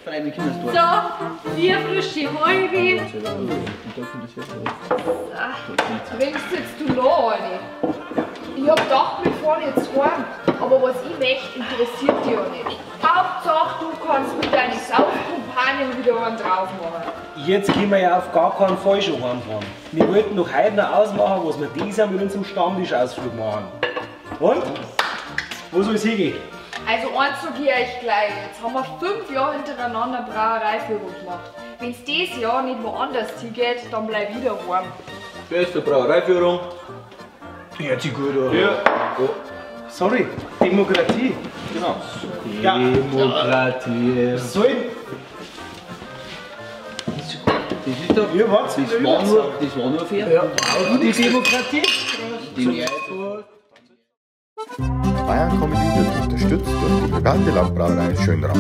So, 4 frische Halbe. So. Trinkst jetzt du noch eine? Ich hab gedacht, wir fahren jetzt heim. Aber was ich möchte, interessiert dich ja nicht. Hauptsache, du kannst mit deinen Saufkumpanen wieder einen drauf machen. Jetzt können wir ja auf gar keinen Fall schon heimfahren. Wir wollten doch heute noch ausmachen, was wir dieses Jahr mit unserem Stammtischausflug machen. Und? Wo soll es hingehen? Also eins sag ich euch gleich, jetzt haben wir 5 Jahre hintereinander Brauereiführung gemacht. Wenn's dieses Jahr nicht woanders hingeht, dann bleib ich daheim. Beste Brauereiführung. Hört sich gut an. Ja. Oh. Sorry, Demokratie. Genau. Ja. Demokratie. Soll. Das ist doch. Ja, warte, das war nur fair. Ja. Die Demokratie. Die Bayern Comedy wird unterstützt durch die private Landbrauerei Schönrath.